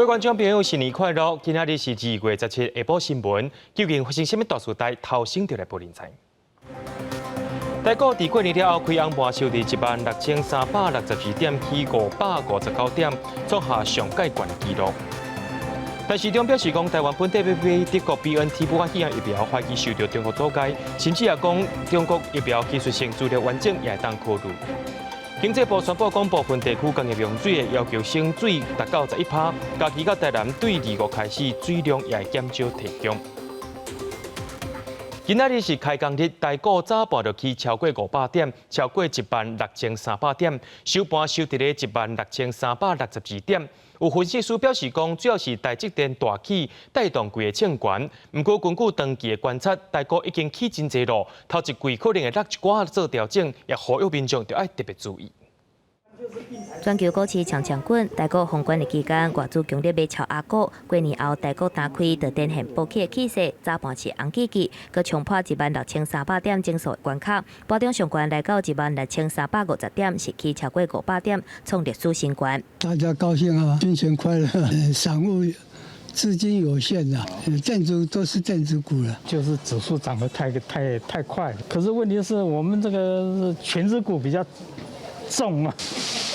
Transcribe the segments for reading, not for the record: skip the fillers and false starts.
位觀眾朋友，新年快樂！今仔日是2月17下晡新聞，究竟發生啥物大事代？頭先就來報恁知。台股佇過年了後開紅盤，收佇16,362點，起559點，創下上蓋懸紀錄。陳時中表示講，台灣本地欲買德國 BNT 武漢肺炎疫苗，懷疑受著中國阻礙，甚至也講中國疫苗技術性資料完整，也會當考慮。經濟部宣布講，部分地區工業用水的要求省水達到11%，嘉義佮台南對2月開始水量也會減少提供。今仔日是開工日，台股早盤就起超過500點，超過16,300點，收盤收佇咧16,362點。有分析師表示講，主要是台積電大起帶動規個衝懸。毋過根據長期的觀察，台股已經起真濟落，頭一季可能會落一寡做調整，也呼籲民眾著愛特別注意。全球股市強強滾，台股封關的期間，外資強力買超亞股。過年後，台股打開就展現暴起的氣勢，早盤是紅吱吱，閣衝破16,300點整數關卡，盤中上懸來到16,350點，是起超過500點，創歷史新高。大家高興啊，新年快樂。散戶資金有限啊，電子都是電子股了。就是指數漲得太太太快了，可是問題是我們這個權值股比較重啊，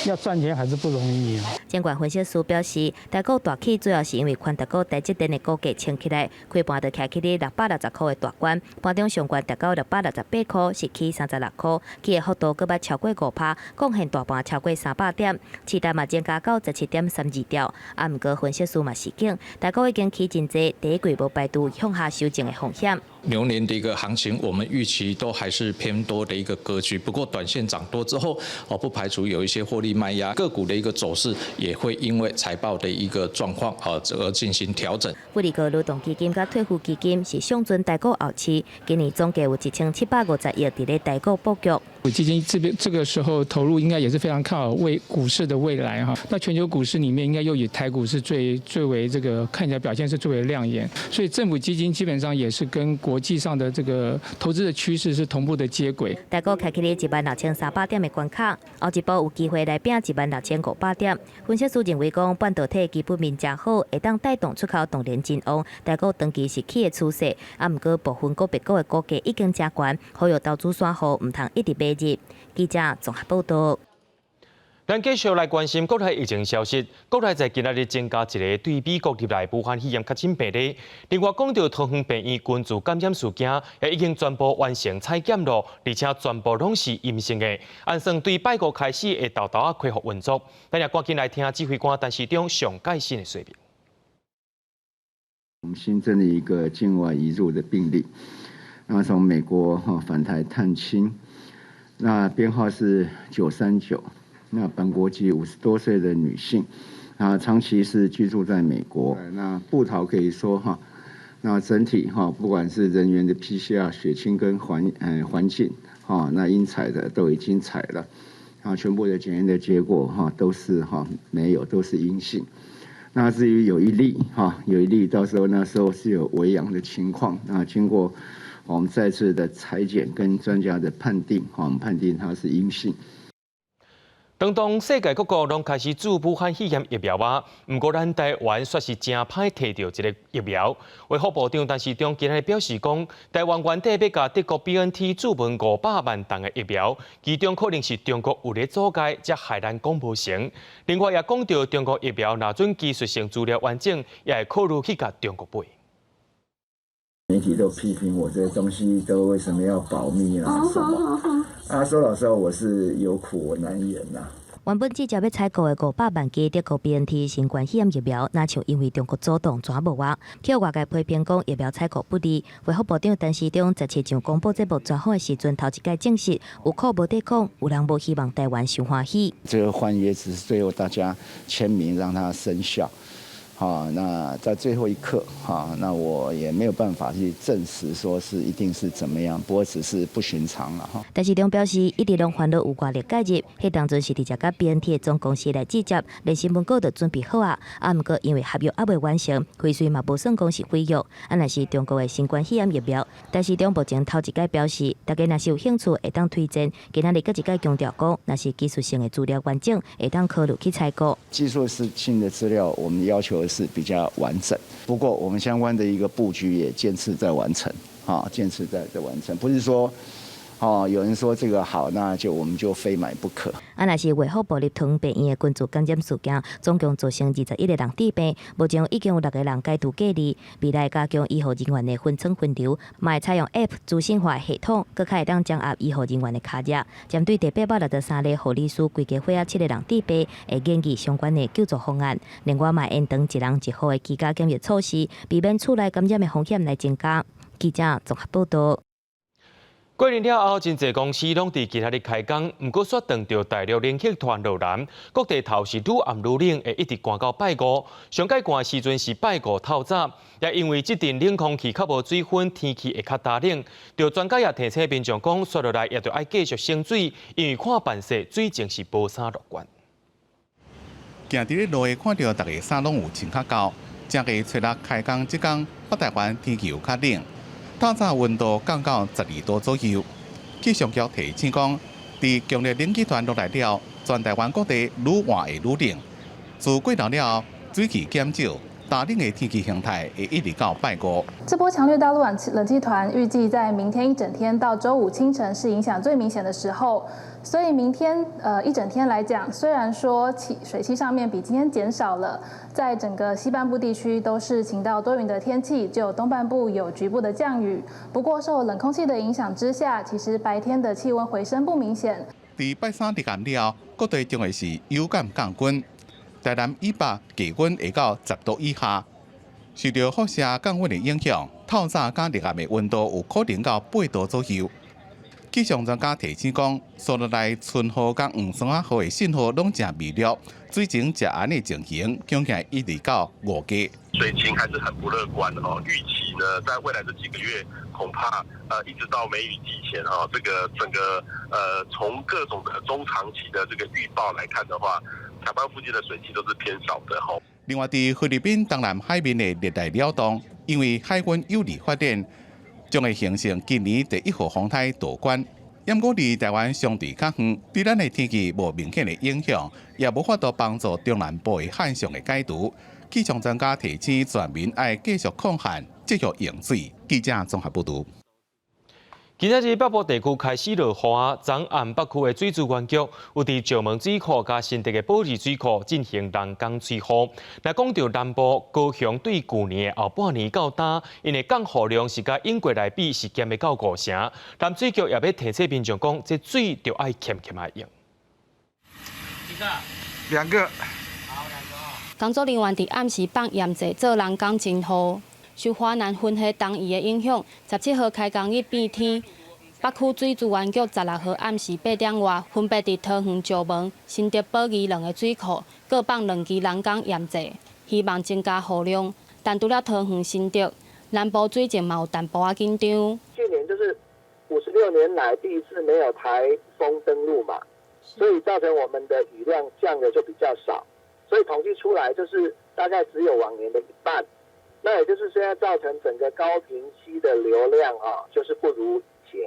要賺錢還是不容易啊。證券分析師表示，台股大起主要是因為權值股台積電的股價衝起來，開盤就徛起佇660塊的大關，盤中上懸達到668塊，是起36塊，起的幅度閣捌超過5%，貢獻大盤超過300點，市值嘛增加到17.32兆。啊，毋過分析師嘛示警，台股已經起真濟，第一季無排除向下修正的風險。牛年的一個行情，我們預期都還是偏多的一個格局。不過短線漲多之後，哦，不排除有一些獲利賣壓，個股的一個走勢也會因為財報的一個狀況啊而進行調整。富力國勞動基金佮退撫基金是上陣台股後市，今年總計有1750億佇咧台股布局。基金這邊這個時候投入應該也是非常看好未股市的未來哈。那全球股市裡面應該又以台股是最最為這個看起來表現是最為亮眼，所以政府基金基本上也是跟國際上的這個投資的趨勢是同步的接軌。台股開起咧16,300點的關卡，後一波有機會來拼16,500點。分析師認為講，半導體基本面誠好，會當帶動出口動能真旺。台股長期是起的趨勢，啊，毋過部分個別股的股價已經誠懸，呼籲投資散戶毋通一直買入。記者綜合報道。咱繼續來關心國內疫情消息。國內在今仔日增加一个對美國入來武漢肺炎確診病例。另外，講著桃園病院群聚感染事件，也已經全部完成採檢囉，而且全部攏是陰性的。按算對拜五開始會沓沓仔恢復運作。咱也趕緊來聽指揮官陳時中上蓋新的說明。我們新增了一個境外移入的病例，那從美國哈返台探親，那編號是939。那本國籍50多歲的女性，啊，長期是居住在美國。那部桃可以說哈，那整體哈，不管是人員的 PCR 血清跟環境哈，那應採的都已經採了，啊，全部的檢驗的結果哈都是哈沒有，都是陰性。那至於有一例哈，有一例到時候那時候是有微陽的情況，那經過我們再次的採檢跟專家的判定，哈，我們判定它是陰性。當當世界各國攏開始注武漢肺炎疫苗啊，毋過咱台灣煞是誠歹提著這个疫苗。衛福部長陳時中今日表示講，台灣原底欲共德國 BNT 注文500萬劑的疫苗，其中可能是中國有咧阻礙，才害咱講無成。另外也講著中國疫苗若準技術性資料完整，也會考慮去共中國買。媒體都批評我這個東西都為什麼要保密啊？什麼？啊，說老實話，我是有苦我難言吶。原本直接欲採購的500萬劑德國 BNT 新冠肺炎疫苗，若像因為中國阻擋轉無啊，予外界批評講疫苗採購不利。衛福部長陳時中17上廣播節目專訪的時陣，頭一擺證實有苦無得講，有人無希望台灣傷歡喜。這個換約只是最後大家簽名讓它生效。好，那在最後一刻，哈，那我也沒有辦法去證實說是一定是怎麼樣，不過只是不尋常了哈。陳時中表示，一直攏煩惱有外力介入，彼當陣是直接佮 BNT 的總公司來接洽，連新聞稿都準備好啊，啊，毋過因為合約猶未完成，輝瑞嘛無算講是毀約，啊，若是中國的新冠肺炎疫苗，陳時中目前頭一擺表示，大家若是有興趣，會當推薦。今仔日閣一擺強調講，若是技術性的資料完整，會當考慮去採購。技術性的資料，我們要求是比較完整。不過我們相關的一個布局也漸次在完成，啊，漸次在完成，不是說。哦，有人說這個好，那就我們就非買不可。啊，若是衛福部立桃園病院的群聚感染事件，總共造成21個人致病，目前已經有六個人解除隔離。未來加強醫護人員的分層分流，嘛會採用 App 資訊化系統，閣較會當掌握醫護人員的跤跡。針對第863个護理師規家伙仔七個人致病，會研議相關的救助方案。另外嘛，延長一人一戶的居家檢疫措施，避免厝內感染的風險來增加。記者綜合報道。過年了後，真濟公司攏佇今仔日開工，毋過煞撞著大陸冷氣團落南，各地頭是愈暗愈冷，會一直寒到拜五。上蓋寒的時陣是拜五透早，也因為這陣冷空氣較無水分，天氣會較焦冷。著專家也提醒民眾講，紲落來也著愛繼續省水，因為看範勢水情是無啥樂觀。行佇咧路會看著逐家衫攏有穿較厚，正月初六開工這工，北台灣天氣有較冷。透早溫度降到12度左右。氣象局提醒講，佇強烈冷氣團落來了，全台灣各地愈換會愈冷。自過頭了後，水汽減少，焦冷的天氣形態會一直到拜五。這波強烈大陸冷氣團預計在明天一整天到週五清晨是影響最明顯的時候，所以明天一整天來講，雖然說氣水汽上面比今天減少了，在整個西半部地區都是晴到多雲的天氣，就東半部有局部的降雨。不過受冷空氣的影響之下，其實白天的氣溫回升不明顯。佇拜三日暗了，各地將會是有感降溫。台南以北低溫會到10度以下，受著輻射降溫的影響，透早佮日暗的溫度有可能到8度左右。氣象專家提醒講，紲落來春雨佮黃霜仔雨的信號攏誠微弱，水情誠絚的情形，恐驚一直到五月。水情還是很不樂觀的哦，預期呢，在未來這幾個月，恐怕一直到梅雨季前哈，這個整個從各種的中長期的這個預報來看的話，台灣附近的水汽都是偏少的吼。另外，佇菲律賓東南海面的熱帶擾動，因為海溫有利發展，將會形成今年第一號風颱道觀。毋過離台灣相對較遠，對咱的天氣無明顯的影響，也無法度幫助中南部的旱象的解除。氣象專家提醒全民愛繼續抗旱、節約用水。記者綜合報導。今仔日北部地區開始落雨啊！昨暗北區的水資源局有佇石門水庫佮新竹的寶二水庫進行人工催雨。若講著南部高雄對舊年的後半年到今，𪜶的降雨量是佮往過來比是減欲到五成。南水局也欲提醒民眾講，這水著愛儉儉來用。幾個？兩個。工作人員佇暗時放鹽劑做人工增雨，受華南雲系東移的影響，17號開工日變天。北區水資源局16號暗時8點外，分別佇桃園石門、新竹寶二兩个水庫各放兩支人工鹽劑，希望增加雨量。但除了桃園、新竹，南部水情嘛有淡薄仔緊張。去年就是56年來第一次沒有颱風登陸嘛，所以造成我們的雨量降的就比較少，所以統計出來就是大概只有往年的一半。那也就是現在造成整個高屏溪的流量啊，就是不如以前。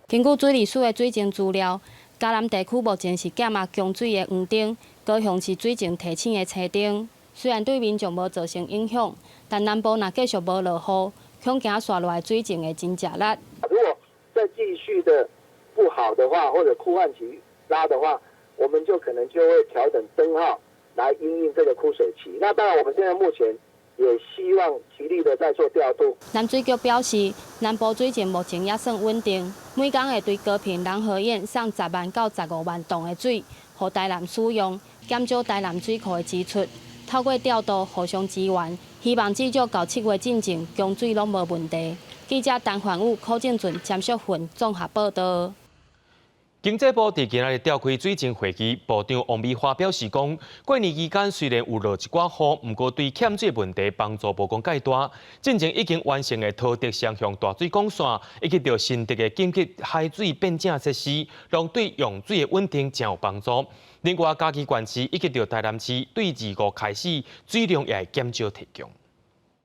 根據水利署的水情資料，嘉南地區目前是減壓供水的黃燈，高雄市水情提醒的青燈。雖然對民眾無造成影響，但南部若繼續無落雨，恐驚紲落來水情會真食力。如果再繼續的不好的話，或者枯旱期拉的話，我們就可能就會調整燈號來因應這個枯水期。那當然，我們現在目前也希望極力的在做調度。南水局表示，南部水情目前也算穩定，每工會對高屏仁和堰送10萬到15萬噸的水，予台南使用，減少台南水庫的支出。透過調度互相支援，希望至少到7月進前供水攏無問題。記者陳焕武、柯正俊、詹淑芬綜合報道。經濟部佇今仔日召開水情會議，部長王美花表示講，過年期間雖然有落一寡雨，毋過對欠水問題幫助無講蓋大。進前已經完成的桃竹雙向大水管線，以及著新竹的緊急海水變井設施，攏對用水的穩定誠有幫助。另外，嘉義縣市以及著台南市對25開始水量也會減少提供。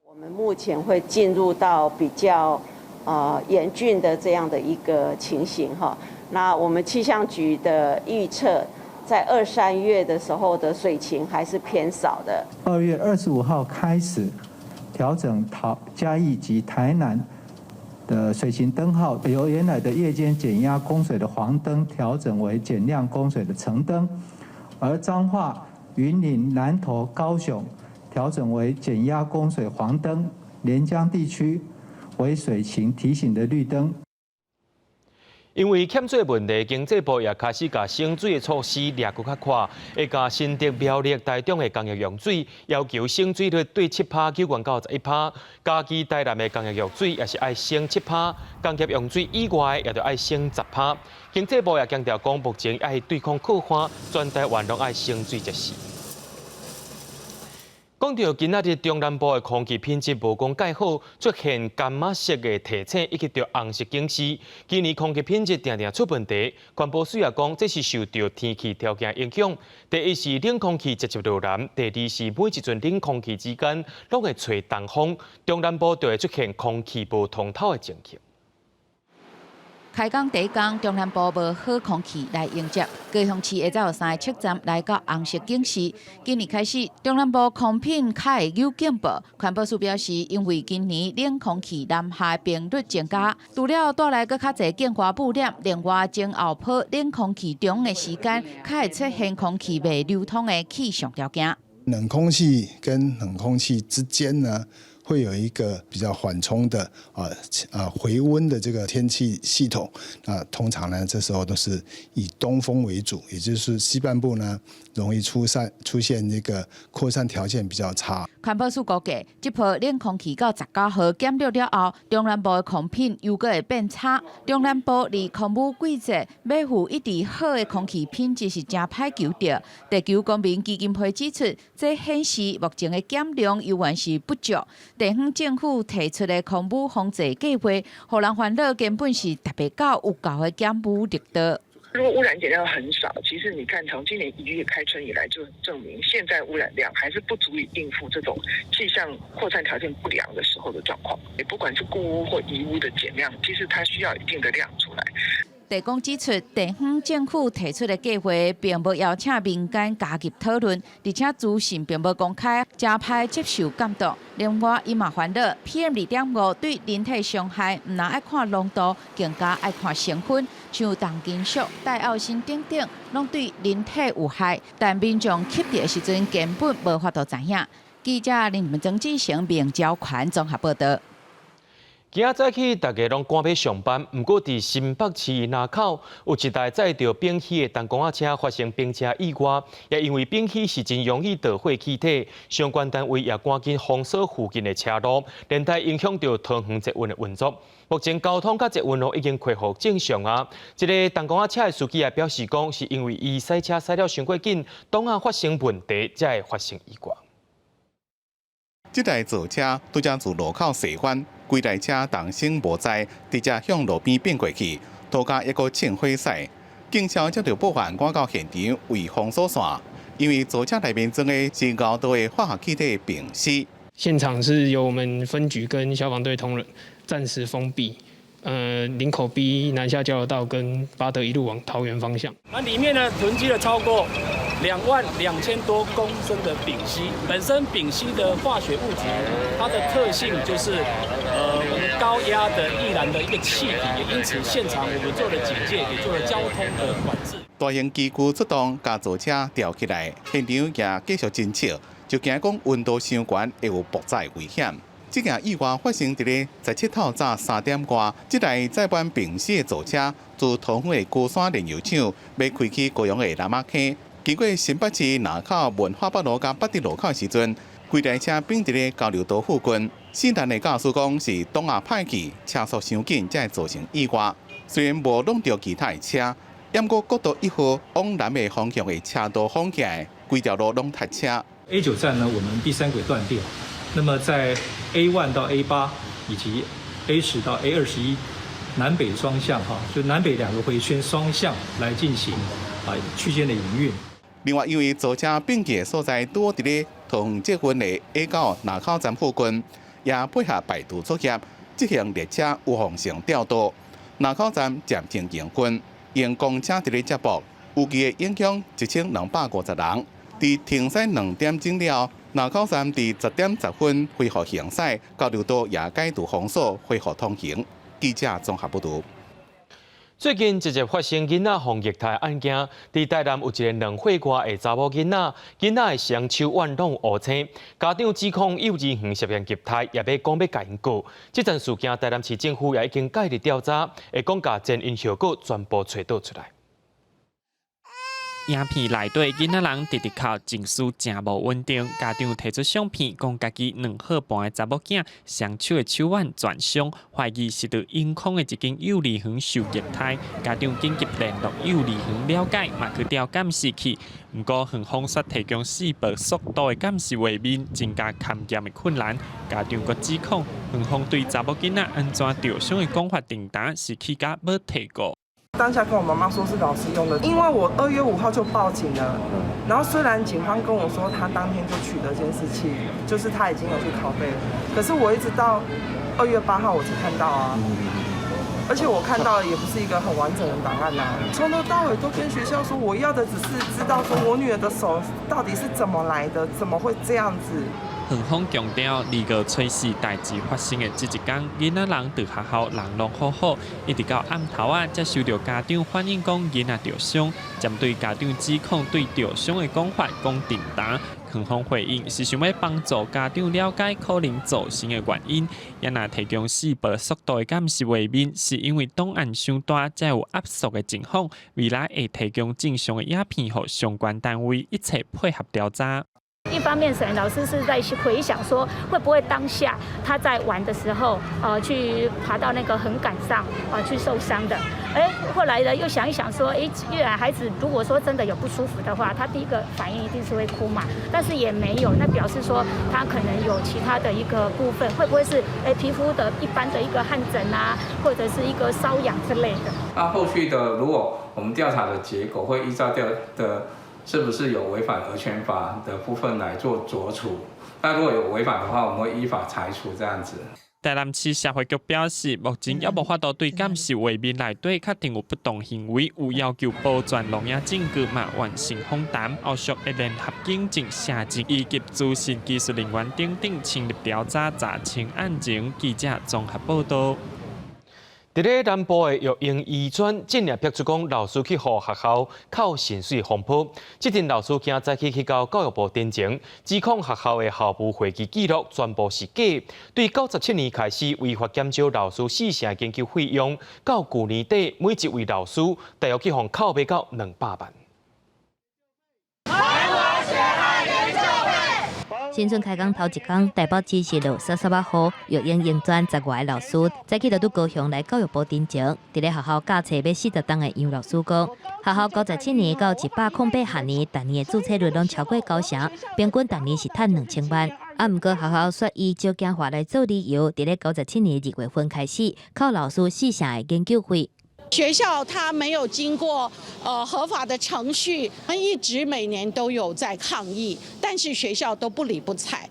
我們目前會進入到比較嚴峻的這樣的一個情形哈。那我們氣象局的預測，在二三月的時候的水情還是偏少的。2月25號開始調整桃嘉義及台南的水情燈號，由原來的夜間減壓供水的黃燈調整為減量供水的橙燈，而彰化、雲林、南投、高雄調整為減壓供水黃燈，連江地區為水情提醒的綠燈。因為欠水問題，經濟部也開始共省水的措施掠閣較寬，會共新竹、苗栗、台中的工業用水要求省水率對7趴去懸到11趴，嘉義、台南的工業用水也是愛省七趴，工業用水以外也著愛省10趴。經濟部也強調講，目前愛對抗洘旱，全台灣攏愛省水才是。講到今仔日中南部的空氣品質無講蓋好，出現柑仔色的提醒，以及著紅色警示。今年空氣品質定定出問題，環保署也講這是受著天氣條件影響。第一是冷空氣直接落南，第二是每一陣冷空氣之間攏會吹東風，中南部就會出現空氣無通透的情形。開工第一工，中南部無好空氣來迎接，高雄市下晝有三個測站來到紅色警示。今年開始，中南部空品較會有警報。環保署表示，因為今年冷空氣南下頻率增加，除了帶來閣較濟境外污染，另外前後波冷空氣中的時間，較會出現空氣袂流通的氣象條件。冷空氣跟冷空氣之間呢，會有一個比較緩衝的回溫的這個天氣系統啊，通常呢，這時候都是以東風為主，也就是西半部呢容易出現這個擴散條件比較差。環保署估計，這波冷空氣到19號減弱了後，中南部的空品又閣會變差。中南部佇空污季節，欲予一直好的空氣品質是誠歹求著。地球公民基金會指出，這顯示目前的減量猶原是不足。地方政府提出的空污防治計劃，予人煩惱根本是達袂到有效的減污力度。如果污染減量很少，其實你看從今年1月開春以來，就證明現在污染量還是不足以應付這種氣象擴散條件不良的時候的狀況。也不管是固污或移污的減量，其實它需要一定的量出來。地公指出，地方政府提出的計劃並無邀請民間加入討論，而且資訊並無公開，誠歹接受監督。另外，伊嘛煩惱 PM 2.5對人體傷害，毋但愛看濃度，更加愛看成分，像重金屬、戴奧辛等等，攏對人體有害。但民眾吸著的時陣根本無法度知影。記者林曾志成、明昭權綜合報道。今仔早起，大家攏趕欲上班。毋過，佇新北市林口有一台載著丙烯的重工仔車發生冰車意外，也因為丙烯是真容易著火氣體，相關單位也趕緊封鎖附近的車路，連帶影響著桃園捷運的運作。目前交通佮捷運路已經恢復正常啊。這个重工仔車的司機也表示講，是因為伊駛車駛了傷過緊，擋仔發生問題，才會發生意外。這台槽車拄才自路口踅翻，規台車重心無在，直接向路邊變過去，塗跤猶閣衝火勢。警消接著報案，趕到現場圍封鎖線，因為槽車內面裝的是高度的化學氣體丙烯。現場是由我們分局跟消防隊同仁暫時封閉，林口 B 南下交流道跟八德一路往桃園方向。那裡面呢囤積了超過22,000多公升的丙烯，本身丙烯的化學物質，它的特性就是，我們高壓的易燃的一個氣體，也因此現場我們做了警戒，也做了交通的管制。大型機具出動，共槽車吊起來，現場也繼續偵測，就驚講溫度傷懸會有爆炸危險。這件意外發生佇咧17透早3點外，這台載滿丙烯的槽車自桃園的龜山煉油廠欲開去高雄的楠仔坑。經過新北市林口文化北路佮八德路口時陣，規台車變佇咧交流道附近。涉案的駕駛講是擋仔歹去，車速傷緊，才會造成意外。雖然無挵著其他的車，毋過國道1號往南的方向的車道封起來，規條路攏塞車。 A9站呢，我們第三軌斷電。那麼在 A1 到 A8 以及 A10到 A21南北雙向哈，就南北兩個迴圈雙向來進行啊區間的營運。另外，因為槽車變去的所在拄佇咧桃園捷運的 A9林口站附近，也配合排除作業，執行列車無縫性調度。林口站暫停營運，用公車佇咧接駁。有預計會影響1250人。佇停駛2點鐘了，林口站佇10點10分恢復行駛，交流道也解除封鎖，恢復通行。記者綜合報導。最近一直發生囡仔予虐待案件，佇台南有一个2歲外的查某囡仔，囡仔的雙手腕攏烏青，家長指控幼兒園涉嫌虐待，也欲講欲共𪜶告。這樁事件，台南市政府也已經介入調查，會講共前因後果全部揣倒出來。影片內底囡仔人直直哭，情緒誠無穩定。家長提出相片，講家己2歲半的查某囝雙手的手腕全傷，懷疑是佇永康的一間幼兒園受虐待。家長緊急聯絡幼兒園了解，嘛去調監視器。毋過園方煞提供4倍速度的監視畫面，增加勘驗的困難。家長閣指控園方對查某囡仔按怎著傷的講法，定當是去甲無提過。當下跟我媽媽說是老師用的，因為我2月5號就報警了，然後雖然警方跟我說他當天就取得監視器，就是他已經有去拷貝了，可是我一直到2月8號我才看到啊，而且我看到的也不是一個很完整的檔案啊，從頭到尾都跟學校說我要的只是知道說我女兒的手到底是怎麼來的，怎麼會這樣子。園方強調，2月初四代誌發生的這一工，囡仔人佇學校人攏好好，一直到暗頭仔才收到家長反映講囡仔著傷。針對家長指控對著傷的講法講定答，園方回應是想欲幫助家長了解可能造成的原因，也若提供4倍速度的監視畫面，是因為檔案傷大，才有壓縮的情況。未來會提供正常的影片予相關單位一齊配合調查。一方面，沈老師是在回想說，會不會當下他在玩的時候，去爬到那個橫桿上，啊，去受傷的。哎，後來呢，又想一想說，哎，原來孩子如果說真的有不舒服的話，他第一個反應一定是會哭嘛。但是也沒有，那表示說他可能有其他的一個部分，會不會是皮膚的一般的一個汗疹啊，或者是一個瘙癢之類的。那後續的，如果我們調查的結果會依照調的。是不是有違反兒權法的部分來做酌處？那如果有違反的話，我們會依法裁處這樣子。台南市社會局表示，目前猶無法度對監視畫面內底確定有不當行為，有要求保全錄影證據嘛完成訪談，後續會聯合警政、社政以及資訊技術人員等等深入調查，查清案情。記者綜合報導。佇咧南部的育英醫專，竟然爆出講老師去予學校扣薪水風波。這陣老師今早起去到教育部陳情，指控學校的校務會議記錄全部是假。對97年開始違法減少老師4成研究費用，到舊年底每一位老師大約去予扣欲到200萬。新春開工頭一工，台北市是落捎捎仔雨，育英英專10外个老師早起就拄高雄來教育部陳情。佇咧學校教冊欲40冬的楊老師講，學校97年到108學年，逐年的注冊率攏超過9成，平均逐年是趁2000萬。啊，毋過學校煞以少子化來做理由，佇咧97年2月份開始扣老師4成的研究費。學校他沒有經過合法的程序，一直每年都有在抗議，但是學校都不理不睬。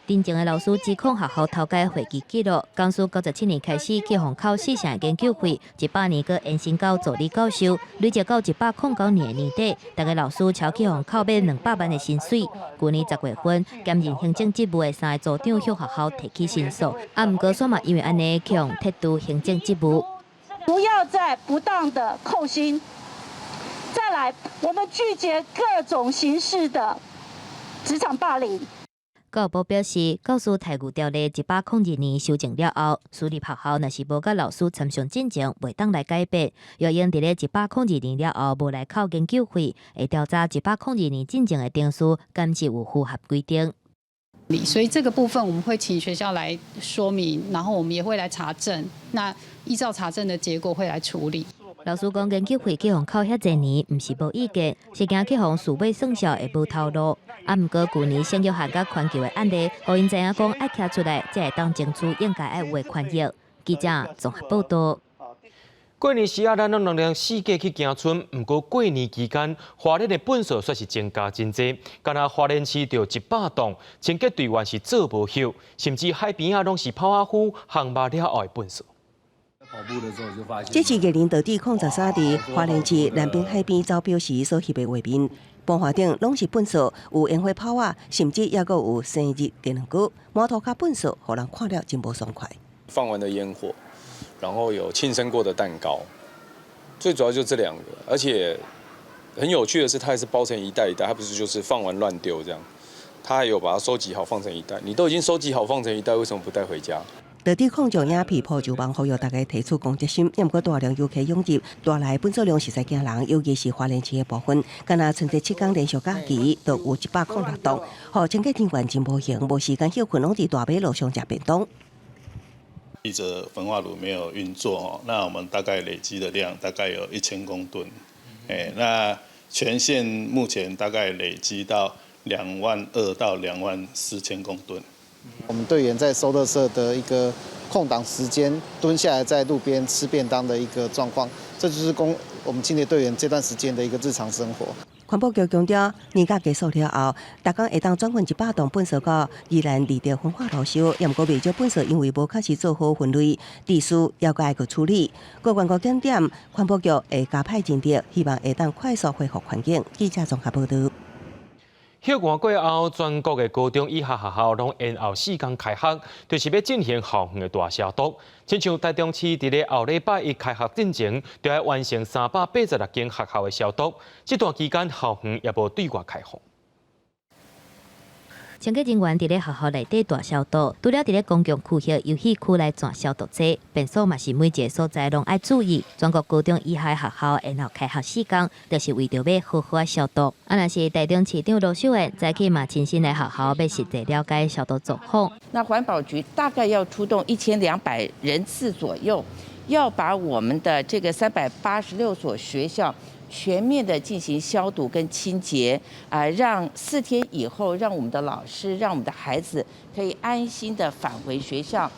陳情的老師指控學校偷改會議記錄，講自97年開始去予扣4成研究費，100年閣延伸到助理教授，累計到109年年底，逐个老師超去予扣欲200萬的薪水。舊年10月份，兼任行政職務的三个組長向學校提起申訴，啊，毋過煞嘛因為按呢去予撤除行政職務。不要再不當的扣薪，再來，我們拒絕各種形式的職場霸凌。教育部表示，教師待遇條例102年修正了後，私立學校若是無佮老師參詳進前，袂當來改變。若因佇咧102年了後無來扣研究費，會調查102年進前的程序，敢是有符合規定。所以這個部分我們會請學校來說明，然後我們也會來查證。那依照查證的結果會來處理。老師講，研究費去予扣遐濟年，毋是無意見，是驚去予事尾算數會無頭路。啊，毋過舊年聖約翰佮環球的案例，予𪜶知影講愛徛出來，才會當爭取應該愛有的權益。記者綜合報導。過年時啊，咱攏攏能四界去行春。毋過過年期間，花蓮的糞埽煞是增加真濟，敢若花蓮市就100棟清潔隊員是做無歇，甚至海邊仔攏是泡仔麩烘肉了後的糞埽。這是藝人道地03佇花蓮市南濱海邊走表時所翕的畫面，盤劃頂攏是糞掃，有煙火炮仔，甚至猶閣有生日電兩糕，滿塗跤糞掃，予人看了真無爽快。放完的煙火，然後有慶生過的蛋糕，最主要就這兩個，而且很有趣的是，它還是包成一袋一袋，它不是就是放完亂丟這樣，它還有把它收集好放成一袋。你都已經收集好放成一袋，為什麼不帶回家？到底控將影片鋪上網，呼籲大家提出公德心。毋過大量遊客湧入，帶來糞掃量實在驚人，尤其是花蓮市的部分，敢若春節7天連續假期都有106棟，予清潔人員真無閒，無時間歇睏，攏佇大馬路上食便當。一直焚化爐沒有運作哦，那我們大概累積的量大概有1000公噸，哎，那全縣目前大概累積到2萬2到2萬4千公噸。我們隊員在收垃圾的一個空檔時間，蹲下來在路邊吃便當的一個狀況，這就是我們清潔隊員這段時間的一個日常生活。環保局強調，年假結束了後，逐工會當轉運100噸糞掃到宜蘭獵德焚化爐燒，也毋過袂少糞掃因為無確實做好分類，地數猶閣愛閣處理。各縣國景點，環保局會加派人力，希望會當快速恢復環境。記者綜合報導。歇寒過後，全國的高中以下學校攏延後4工開學，就是欲進行校園的大消毒。親像台中市佇咧後禮拜一開學進前，就欲完成386間學校的消毒。這段期間，校園也無對外開放。清潔人員佇咧學校內底大消毒，除了佇咧公共區域、遊戲區來噴消毒劑，便所嘛是每一个所在攏愛注意。全國高中以下學校延後開學4工，就是為著欲好好仔消毒。啊，若是台中市長盧秀燕早起嘛親身來學校，欲實際了解消毒狀況。那環保局大概要出動1200人次左右，要把我們的這個386所學校全面的進行消毒跟清潔，啊，讓4天以後，讓我們的老師、讓我們的孩子可以安心的返回學校。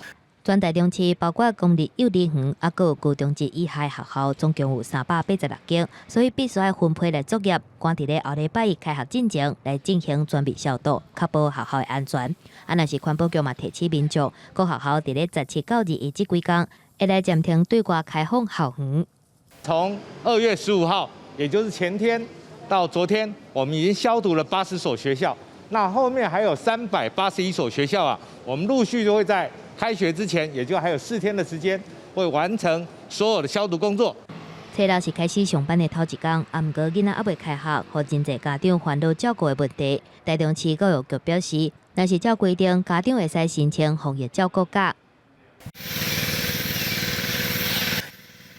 全台中市包括公立幼兒園，啊，閣有高中職以下學校，總共有386間，所以必須愛分批來作業，趕佇咧後禮拜一開學進前來進行全面消毒，確保學校的安全。啊，若是環保局嘛提醒民眾，各學校佇咧17到21這幾工，會來暫停對外開放校園。從2月15號，也就是前天到昨天，我們已經消毒了80所學校。那後面還有381所學校啊，我們陸續就會在開學之前，也就還有4天的時間，會完成所有的消毒工作。初六是開始上班的頭一工，啊，毋過囡仔猶未開學，予真濟家長煩惱照顧的問題。台中市教育局表示，若是照規定，家長會使申請防疫照顧假。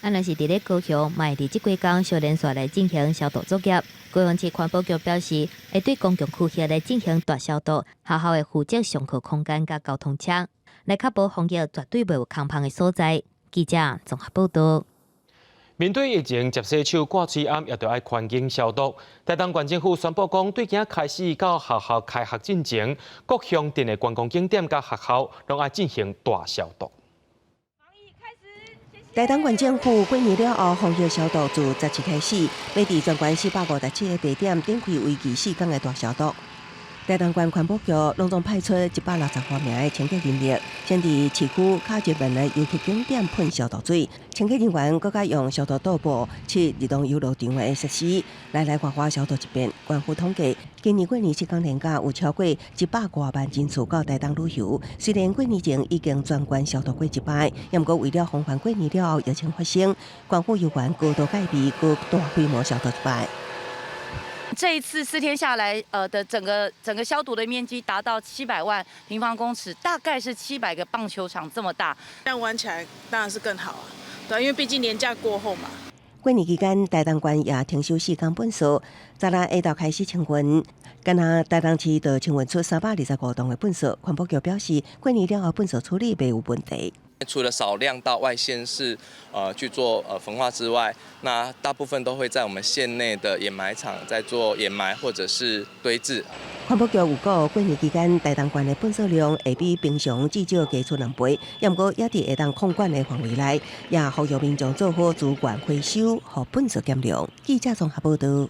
啊，若是佇咧高雄，嘛會佇這幾工小連續來進行消毒作業。高雄市環保局表示，會對公共區域來進行大消毒，學校會負責上課空間佮交通車，來確保防疫絕對袂有空縫的所在。記者綜合報導。面對疫情，食洗手、掛喙罨，也著愛環境消毒。台東縣政府宣布講，對今開始到學校開學進前，各鄉鎮的觀光景點佮學校，攏愛進行大消毒。台東縣政府過年了後，防疫消毒自17開始，欲佇全縣457個地點展開為期4工的大消毒。台東縣環保局攏總派出160外名的清潔人力，先佇市區較熱門的遊客景點噴消毒水。清潔人員閣較用消毒桌布、拭兒童遊樂場的設施，來來回回消毒一遍。縣府統計，今年過年7工連假有超過100外萬人次到台東旅遊。雖然過年前已經全縣消毒過一擺，毋過為了防範過年了後疫情發生，縣府有關高度戒備，閣大規模消毒一擺。這一次4天下來，的整個消毒的面積達到700萬平方公尺，大概是700個棒球場這麼大。這樣玩起來當然是更好啊，對，因為畢竟年假過後嘛。過年期間，台東縣也停收4工糞掃，昨昏下晝開始清運，敢若台東市就清運出325噸的糞掃。環保局表示，過年了後糞掃處理袂有問題。除了少量到外縣市，去做焚化之外，那大部分都會在我們縣內的掩埋場在做掩埋或者是堆置。環保局有講，過年期間台東縣的糞掃量會比平常至少加出2倍，毋過也佇會當控管的範圍內，也呼籲民眾做好資源回收予糞掃減量。記者綜合報導。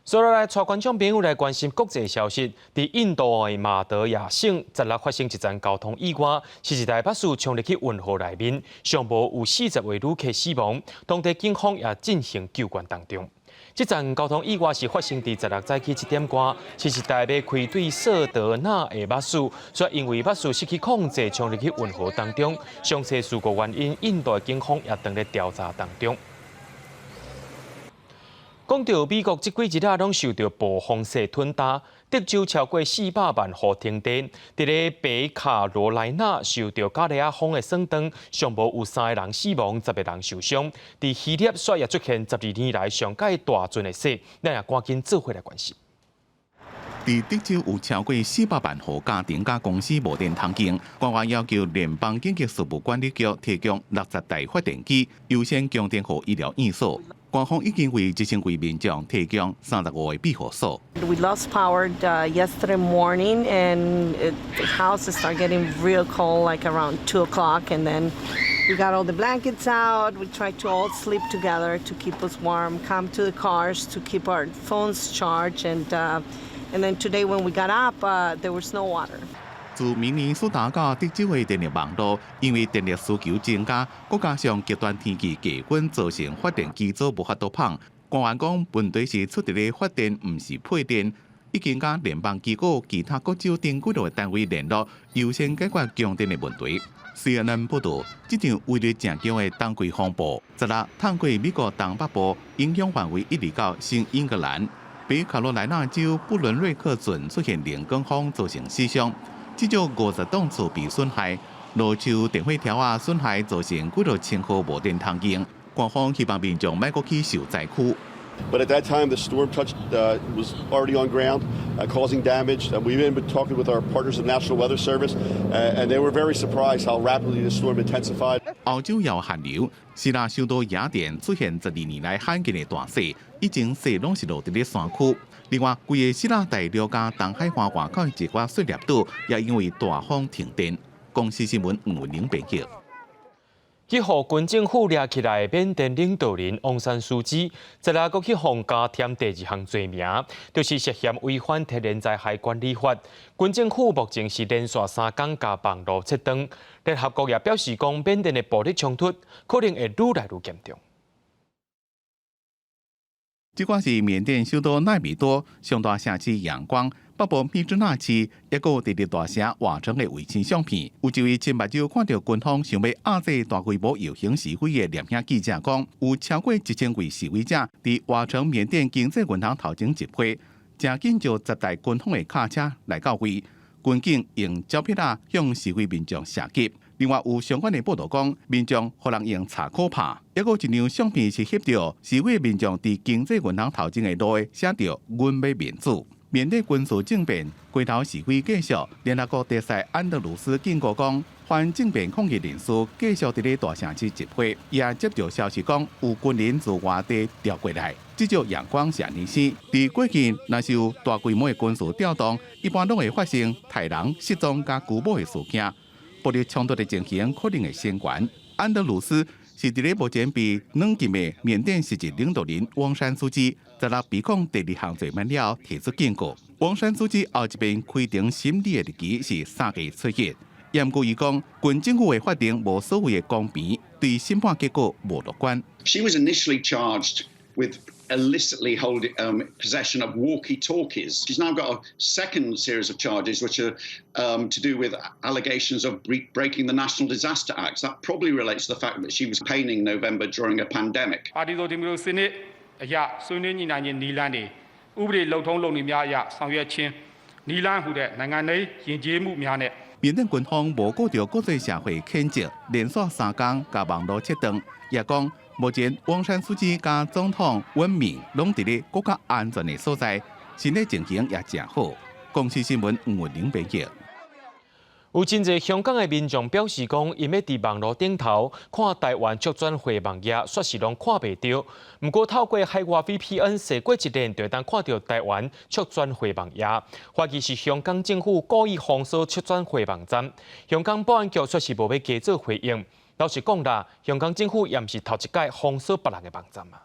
接落來，帶觀眾朋友來關心國際消息。佇印度的馬德亞省，十六發生一場交通意外，是一台巴士衝入去運河內面，上無有40位旅客死亡。當地警方也進行救援當中。這場交通意外是發生佇十六早起7點外，是一台欲開對色德納的巴士，卻因為巴士失去控制，衝入去運河當中。詳細事故原因，印度的警方也正咧調查當中。講到美國，這幾日仔攏受著暴風雪吞打，德州超過400萬戶停電。佇咧北卡羅來納受著加勒亞風的損斷，上無有三個人死亡，10個人受傷。佇希臘煞也出現12年來上蓋大陣的雪，咱也趕緊做伙來關心。佇德州有超過400萬戶家庭佮公司無電通用，官員要求聯邦緊急事務管理局提供60台發電機，優先供電予醫療院所。官方已經為1000位民眾提供35個庇護所。 We lost power yesterday morning, and the houses start getting real cold, like around 2 o'clock. And then we got all the blankets out. We tried to all sleep together to keep us warm. Come to the cars to keep our phones charged, and then today when we got up, there was no water. 自明尼蘇達到德州的電力網路，因為電力需求增加，閣加上極端天氣低溫造成發電機組無法度放。官員講，問題是出佇咧發電，毋是配電。已經佮聯邦機構、其他各州等幾落個單位聯絡，優先解決供電的問題。CNN 報道，這場威力誠強的冬季風暴，十六淌過美國東北部，影響範圍一直到新英格蘭。北卡羅來納州布倫瑞克郡出現龍捲風，造成死傷。至少50棟厝被損害，路樹電火柱仔損害，造成幾若千戶無電通用。官方希望民眾莫閣去受災區。 But at that time, the storm touched was already on ground, causing damage. We've been talking with our partners at the National Weather Service, and they were very surprised how rapidly the storm intensified. 歐洲有寒流，希臘首都雅典出現12年來罕見的大雪，以前雪攏是落佇咧山區。另外，規個希臘大陸佮東海岸外口的一寡細粒島，也因為大風停電。公視新聞吳文玲編輯。去予軍政府掠起來的緬甸領導人翁山蘇姬，十六閣去予加添第二項罪名，就是涉嫌違反天然災害管理法。軍政府目前是連續三工共網路切斷。聯合國也表示講，緬甸的暴力衝突可能會愈來愈嚴重。這寡是緬甸首都奈比多上大城市仰光，北部密支那市，抑閣有第二大城瓦城的衛星相片。有一位親目睭看著軍方想欲壓制大規模遊行示威的攝影記者講，有超過1000位示威者佇瓦城緬甸經濟銀行頭前集會，誠緊就10台軍方的卡車來到位，軍警用膠片仔向示威民眾射擊。另外有相關的報道講，民眾予人用柴箍拍，抑閣一張相片是翕著示威民眾佇經濟銀行頭前的路寫著“阮欲民主”。面對軍事政變，街頭示威繼續。聯合國特使安德魯斯警告講，反政變抗議人士繼續佇咧大城市集會。也接著消息講，有軍人自外地調過來。至少仰光是按呢生，佇過去若是有大規模的軍事調動，一般攏會發生刣人、失蹤佮拘捕的事件。暴力衝突的情形可能會升懸。安德魯斯是佇咧目前被軟禁的緬甸實質領導人翁山蘇姬，十六被控第二項罪名了，提出警告。翁山蘇姬後一遍開庭審理的日期是3月初一。毋過伊講，軍政府的法庭無所謂的公平，對審判結果無樂觀。 She was initially charged with illicitly holding possession of walkie-talkies. She's now got a second series of charges, which are to do with allegations of breaking the National Disaster Act. That probably relates to the fact that she was campaigning in November during a pandemic. ပါတီစုံဒီမိုကရေစီစနစ်အရဆွေးနွေးညှိနှိုင်းခြင်းနည်းလမ်းတွေဥပဒေလုပ်ထုံးလုပ်နည်းများအရဆောင်ရွက်ခြင်းနည်းလမ်းဟူတဲ့နိုင်ငံရေးယဉ်ကျေးမှုများနဲ့ 緬甸軍方無顧著國際社會譴責，連續三工共網路切斷，也講目前翁山蘇姬佮總統溫敏攏佇咧閣較安全的所在，身體情形也誠好。公視新聞吳文玲編譯。有真濟香港的民眾表示講，𪜶欲佇網路頂頭看台灣促轉會網頁，煞是攏看袂著。毋過透過海外 VPN 踅過一輪，就會當看著台灣促轉會網頁。懷疑是香港政府故意封鎖促轉會網站。香港保安局煞是無欲加做回應。老實講啦，香港政府也毋是頭一擺封鎖別人的網站啊。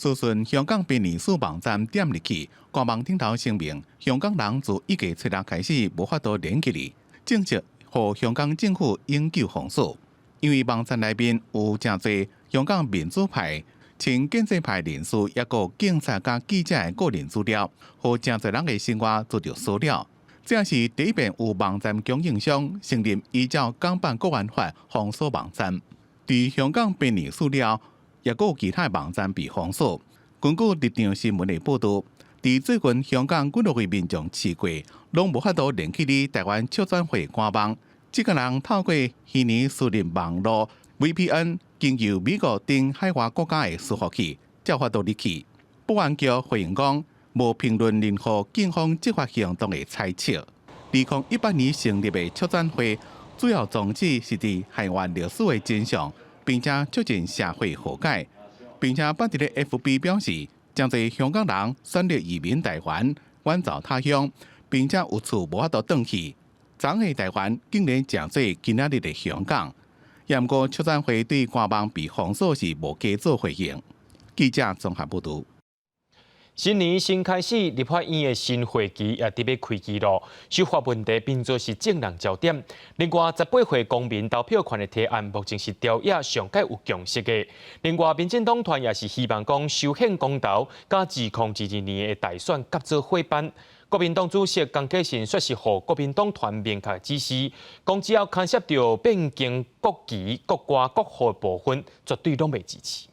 資訊香港編年史網站點入去，官網頂頭聲明，香港人自1月7日開始無法度連結哩，正式予香港政府永久封鎖。因為網站內面有誠濟香港民主派、親建制派人士，抑閣警察佮記者的個人資料，予誠濟人的生活遭著騷擾。這是第一遍有網站供應商承認依照港版國安法封鎖網站。佇香港編年史了，抑閣有其他網站被封鎖。根據立場新聞的報導，佇最近香港幾落位民眾試過，攏無法度連去哩台灣促轉會官網。這個人透過虛擬私人網路 VPN，經由美國等海外國家的伺服器，才有法度入去。保安局回應講，無評論任何警方執法行動的猜測。2018年成立的促轉會，主要宗旨是佇還原歷史的真相，並且促進社會和解，並且捌佇咧 FB 表示，誠濟香港人選擇移民台灣，遠走他鄉，並且有厝無法度轉去。昨昏台灣竟然成做今仔日的香港。毋過促轉會對官網被封鎖是無加做回應。記者綜合報導。新年新開始，立法院的新會期也得欲開機囉。修法問題變做是眾人焦點。另外，18歲公民投票權的提案，目前是朝野上蓋有共識的。另外，民進黨團也是希望講修憲公投佮2022年的大選合做伙辦。國民黨主席江啟臣煞是予國民黨團明確指示，講只要牽涉著變更國旗、國歌、國號的部分，絕對攏袂支持。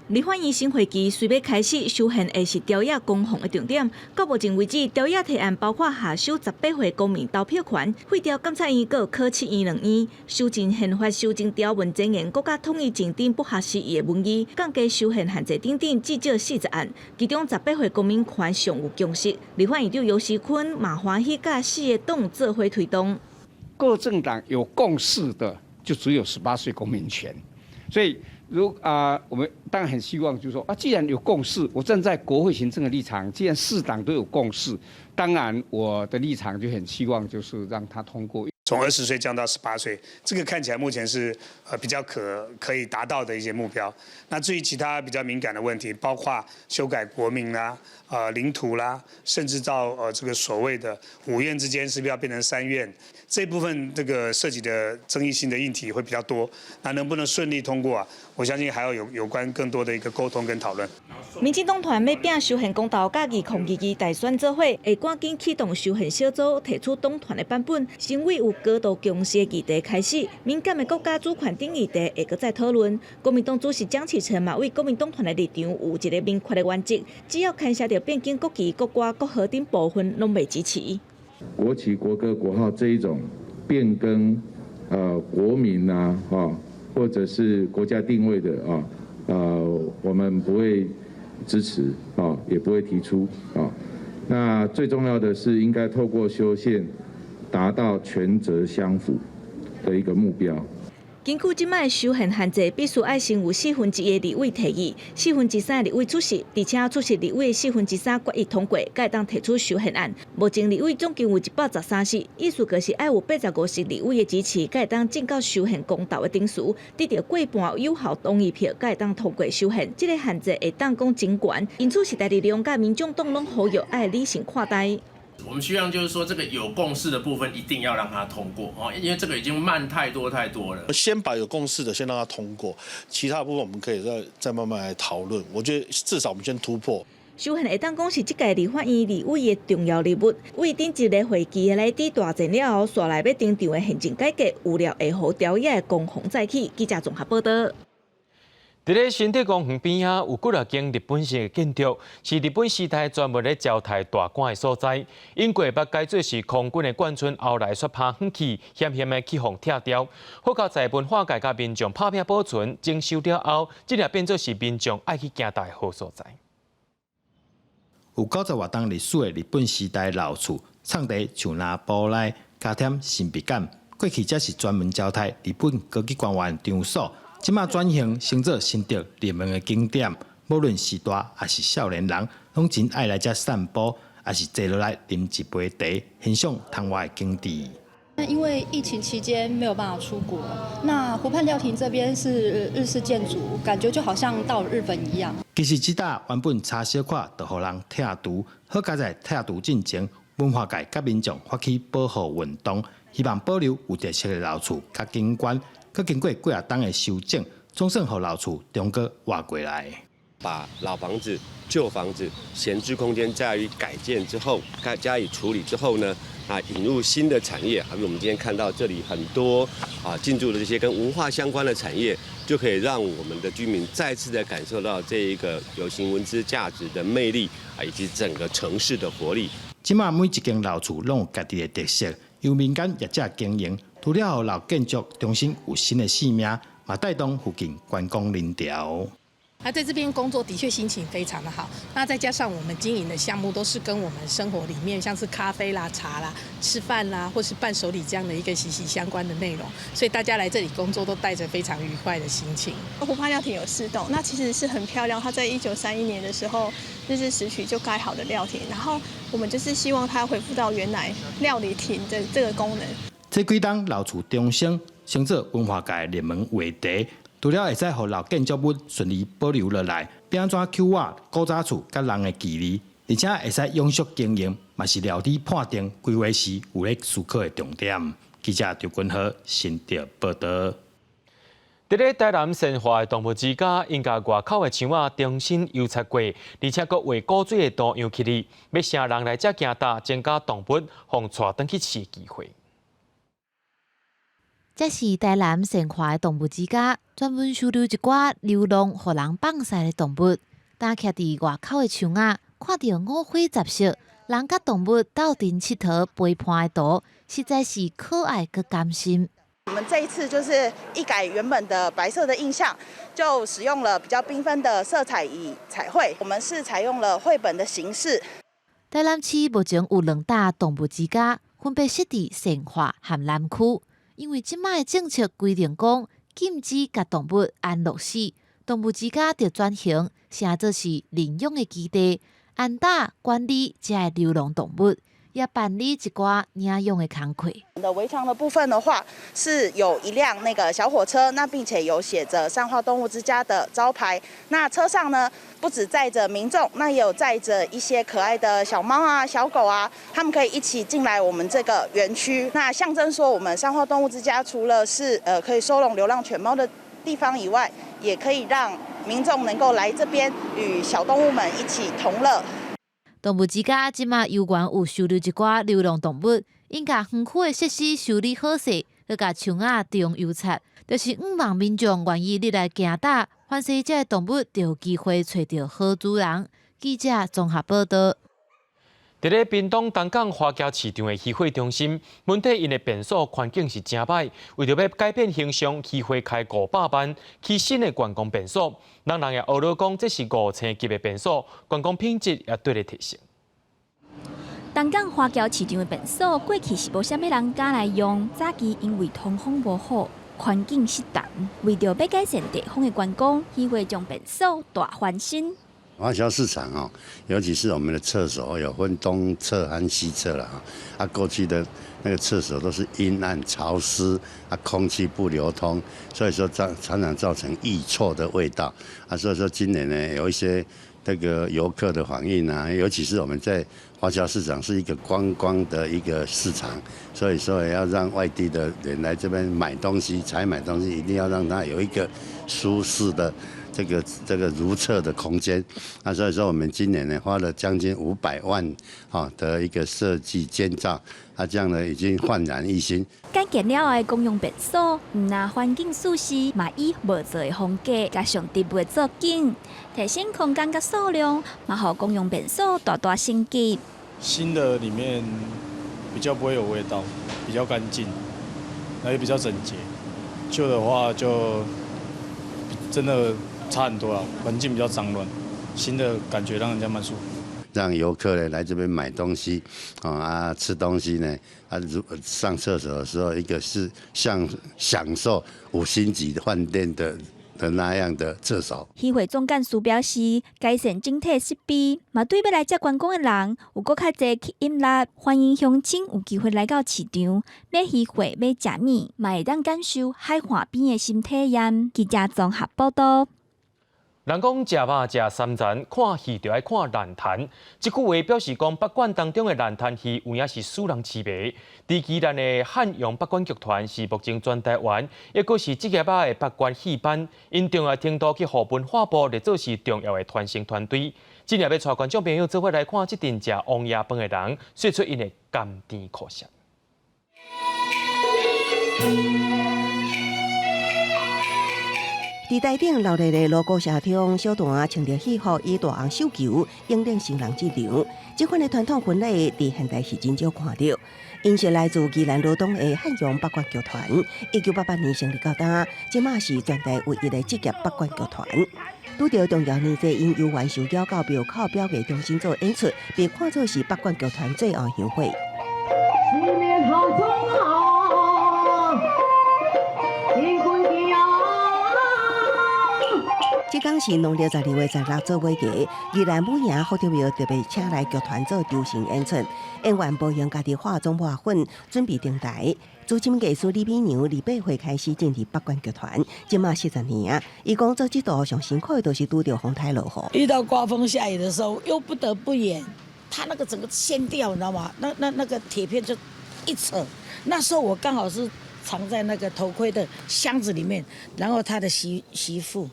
立法院新會期隨欲開始，修憲會是朝野攻防的重點。到目前為止，朝野提案包括下修18歲公民投票權、廢掉監察院、閣考試院兩院、修正憲法修正條文增研國家統一證等不合時宜的文字，降低修憲限制等等，至少40案。其中十八歲公民權上有共識。立法院長游錫堃嘛歡喜佮四个黨做伙推動。各政黨有共識的，就只有十八歲公民權，所以。如啊，我們當然很希望，就是說啊，既然有共識，我站在國會行政的立場，既然四黨都有共識，當然我的立場就很希望，就是讓它通過。從20歲降到十八歲，這個看起來目前是比較可以達到的一些目標。那至於其他比較敏感的問題，包括修改國名啦、領土啦，甚至到這個所謂的五院之間是不是要變成三院，這部分這個涉及的爭議性的議題會比較多。那能不能順利通過啊？我相信還要有關更多的一個溝通跟討論。民進黨團欲拚修憲公投佮2022大選做伙，會趕緊啟動修憲小組，提出黨團的版本，先為有高度共識的議題開始，敏感的國家主權等議題會閣再討論。國民黨主席江啟臣嘛，為國民黨團的立場有一個明確的原則，只要牽涉著變更國旗、國歌、國號等部分，攏袂支持。國旗、國歌、國號這一種變更，國名啊，或者是國家定位的啊，我們不會支持啊，也不會提出啊。那最重要的是，應該透過修憲達到權責相符的一個目標。根據這擺修憲限制，必須愛先有四分之一的立委提議，四分之三的立委出席，而且出席立委的四分之三決議通過，才會當提出修憲案。目前立委總共有113席，意思就是愛有85席立委的支持，才會當進到修憲公投的程序，得著過半有效同意票，才會當通過修憲。這个限制會當講真懸，因此時代力量佮民眾黨攏呼籲愛理性看待。我們希望就是說，這個有共識的部分一定要讓它通過哦，因為這個已經慢太多太多了。先把有共識的先讓它通過，其他部分我們可以再慢慢來討論。我覺得至少我們先突破。修憲會當講是這屆立法院立委的重要任務，為頂一个會期內底大戰了後，紲來欲登場的憲政改革，預料會予朝野的攻防再起。記者綜合報導。佇咧新竹公園邊仔有幾若間日本式的建築，是日本時代專門咧招待大官的所在。英國捌改做是空軍的眷村，後來煞拍遠去，險險的去予拆掉。好佳哉文化界佮民眾拍拚保存，整修了後，這也變做是民眾愛去行踏的好所在。有90外冬歷史的日本時代老厝，藏佇樹林埔內，加添神秘感。過去這是專門招待日本高級官員場所。這馬轉型成做新竹熱門的景點，無論是大抑是少年人，攏真愛來遮散步，抑是坐落來啉一杯茶，欣賞窗外的景致。那因為疫情期間沒有辦法出國，那湖畔料亭這邊是日式建築，感覺就好像到日本一樣。其實這搭原本差小可就予人拆除，好佳哉拆除進前，文化界佮民眾發起保護運動，希望保留有特色的老厝佮景觀。閣經過幾若冬的修整，總算予老厝重閣活過來。把老房子、舊房子、閒置空間加以改建之後，加以處理之後呢，引入新的產業，好比我們今天看到這裡很多進駐的這些跟文化相關的產業，就可以讓我們的居民再次的感受到這一個有形文資價值的魅力以及整個城市的活力。這馬每一間老厝攏有家己的特色，由民間業者經營，除了予老建築重新有新的生命，嘛帶動附近觀光人潮。他在這邊工作的確心情非常的好，那再加上我們經營的項目都是跟我們生活裡面，像是咖啡啦、茶啦、吃飯啦，或是伴手禮這樣的一個息息相關的內容，所以大家來這裡工作都帶着非常愉快的心情。湖畔料亭有四棟，那其實是很漂亮。它在1931年的時候，日治時期就蓋好的料亭，然後我們就是希望它恢復到原來料理亭的這個功能。這幾冬老厝重生，成做文化界熱門話題。除了會使予老建築物順利保留落來，欲按怎搝活古早厝佮人的距離，而且會使永續經營，嘛是料理判定規劃時有咧思考的重點。記者張君和新竹報導。佇咧台南善化的動物之家，𪜶共外口的牆仔重新油漆過，而且閣畫古錐的圖樣起來，欲吸人來遮行踏，增加動物予帶轉去飼的機會。這是台南善化的動物之家，專門收留一寡流浪予人放屎的動物。儍徛佇外口的牆仔，看著五花雜色，人佮動物鬥陣𨑨迌陪伴的圖，實在是可愛閣甘心。我們這一次就是一改原本的白色的印象，就使用了比較繽紛的色彩與彩繪。我們是採用了繪本的形式。台南市目前有兩搭動物之家，分別設佇善化和南區。因為這擺的政策規定講，禁止共動物安樂死，動物之家就轉型，成做是認養的基地，安搭管理這个流浪動物，也辦理一寡領養的工課。的圍牆的部分的話，是有一輛那個小火車，那並且有寫着善化動物之家的招牌。那車上呢，不止載着民眾，那也有載着一些可愛的小貓啊、小狗啊，他們可以一起進來我們這個園區。那象徵說，我們善化動物之家除了是可以收容流浪犬貓的地方以外，也可以讓民眾能夠來這邊與小動物們一起同樂。動物之家這馬猶原有收留一寡流浪動物，𪜶共園區的設施修理好勢，閣共牆仔重油漆，就是向望民眾願意入來行踏，凡是這个動物就有機會揣著好主人。記者綜合報導。佇咧屏東東港華僑市場的魚貨中心，問題𪜶的便所環境是誠歹，為著欲改變形象，漁會開500萬起新的觀光便所。人人也呵咾講，這是五星級的便所，觀光品質也對咧提升。東港華僑市場的便所過去是無啥物人敢來用，早期因為通風無好，環境失當，為著欲改善地方的觀光，漁會將便所大翻新。華僑市場哦，尤其是我們的廁所有分東廁和西廁了啊。過去的那個廁所都是陰暗潮濕，空氣不流通，所以說常常造成異臭的味道。所以說今年呢，有一些這個遊客的反應啊，尤其是我們在華僑市場是一個觀光的一個市場，所以說要讓外地的人來這邊買東西、採買東西，一定要讓他有一個舒適的這個如廁的空間。所以說我們今年呢花了將近500萬的一個設計建造，這樣呢已經煥然一新。改建了後的公用便所，毋但環境舒適，嘛以木造的風格，加上植物做景，提升空間佮數量，嘛予公用便所大大升級。新的裡面比較不會有味道，比較乾淨，那也比較整潔。舊的話就真的差很多啊，環境比較髒亂。新的感覺讓人家蠻舒服。讓遊客呢來這邊買東西，吃東西呢，如上廁所的時候，一個是像享受五星級飯店的的那樣的廁所。戲會總幹事表示，改善整體設備，嘛對欲來遮觀光的人有閣較濟吸引力。歡迎鄉親有機會來到市場買魚貨、買食物，嘛會當感受海岸邊的新體驗。記者綜合報道。人講食肉食三層，看戲就愛看爛壇。這句話表示講，北管當中的爛壇戲有影是使人痴迷。佇宜蘭的漢陽北管劇團是目前全台灣，抑閣是職業仔的北管戲班，𪜶重要程度去予文化部列做是重要的傳承團隊。這下欲帶觀眾朋友做伙來看這陣食王爺飯的人，說出𪜶的甘甜苦澀。佇台頂鬧熱的鑼鼓聲中，小旦穿著戲服，以大紅繡球引領新人進場。這款的傳統婚禮佇現代是真少看著。𪜶是來自宜蘭羅東的漢陽北管劇團，1988年成立到今，這馬是全台唯一的職業北管劇團。拄著重要年節，𪜶猶原受邀到廟口表藝中心做演出，被看作是北管劇團最後香火。這工是農曆12月16做尾節，宜蘭武營福德廟特別請來劇團做酬神演出，演員無用家己化妝抹粉，準備登台。資深藝師李美娘28歲開始進入北管劇團，這馬40年啊。伊講做這道上辛苦的，就是拄著風颱落雨。遇到颳風下雨的時候，又不得不演，他那個整個掀掉，你知道嗎？那個鐵片就一扯，那時候我剛好是藏在那個頭盔的箱子裡面，然後他的媳婦。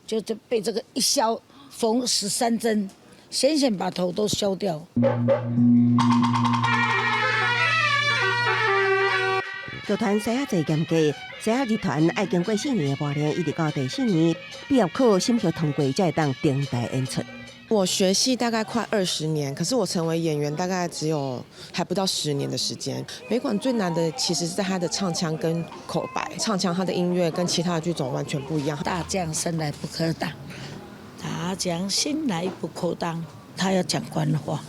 就被這個一削，縫13針，險險把頭都削掉。劇團西仔濟嚴格，西仔入團愛經過4年的磨練，一直到第四年畢業考審核通過，才會當登台演出。我學戲大概快20年，可是我成為演員大概只有還不到10年的時間。北管最難的其實是在他的唱腔跟口白，唱腔他的音樂跟其他的劇種完全不一樣。大將生來不可擋，大將心來不可擋，他要講官話。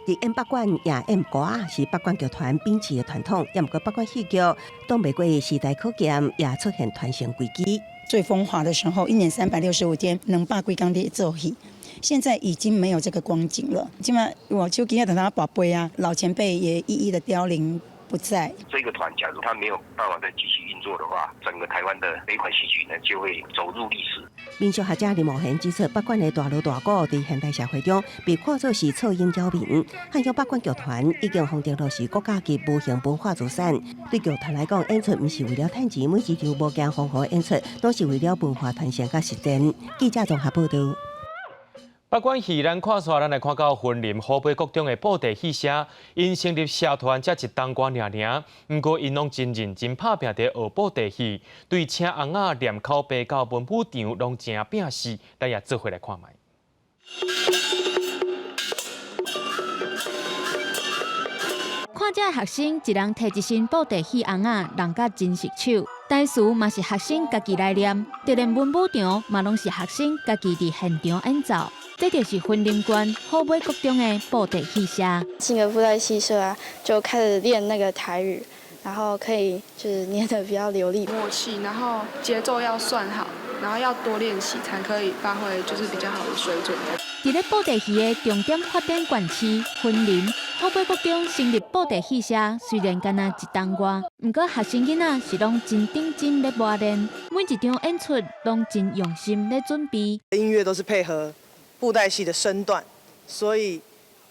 佇演北管也演歌仔，是北管劇團秉持的傳統。也毋過北管戲劇擋袂過時代考驗，也出現傳承危機。最風華的時候，一年365天，200幾工佇做戲。現在已經沒有這個光景了。這馬我就今日等他寶貝啊，老前輩也一一的凋零不在。這個團假如他沒有辦法再繼續運作的話，整個台灣的北管戲曲呢就會走入歷史。民俗學者林茂賢指出，北管的大鑼大鼓佇現代社會中被看作是噪音擾民。漢陽北管劇團已經封定落是國家級無形文化資產。對劇團來講，演出毋是為了趁錢，每一場無驚風雨演出，攏是為了文化傳承佮實踐。記者綜合報道。北管戲咱看煞，咱來看到雲林虎尾國中的布袋戲社，𪜶成立社團才一冬外爾爾，毋過𪜶攏真認真拍拚佇學布袋戲，對請尪仔念口白到文武場攏誠拚勢，咱也做伙來看覓。看這學生一人提一身布袋戲尪仔，弄甲真熟手。台詞嘛是學生家己來念，就連文武場嘛攏是學生家己佇現場演奏。這就是雲林縣虎尾國中的布袋戲社。進個布袋戲社啊，就開始練那個台語，然後可以就是念得比較流利。默契，然後節奏要算好，然後要多練習才可以發揮，就是比較好的水準。佇咧布袋戲的重點發展縣市雲林虎尾國中成立布袋戲社，雖然干焦一冬外，毋過學生囡仔是攏真認真咧磨練，每一場演出攏真用心咧準備。音樂都是配合布袋戲的身段，所以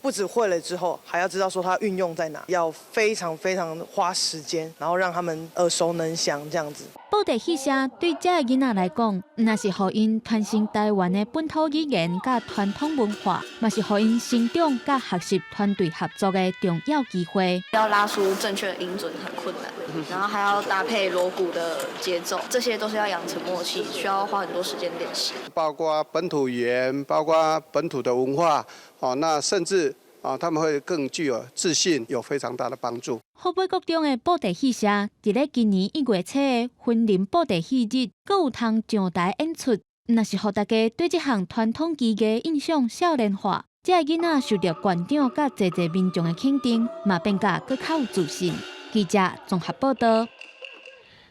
不只會了之後，還要知道說它運用在哪，要非常非常花時間，然後讓他們耳熟能詳這樣子。布袋戲社對這个囡仔來講，毋但是予𪜶傳承台灣的本土語言佮傳統文化，嘛是予𪜶成長佮學習團隊合作的重要機會。要拉出正確的音準很困難，然後還要搭配鑼鼓的節奏，這些都是要養成默契，需要花很多時間練習。包括本土語言，包括本土的文化，哦，那甚至啊，他們會更具有自信，有非常大的幫助。虎尾國中的布袋戲社，佇咧今年1月初的雲林布袋戲日，閣有通上台演出，若是予大家對這項傳統技藝印象少年化，這个囡仔受著縣長佮濟濟民眾的肯定，嘛變甲閣較有自信。記者綜合報道。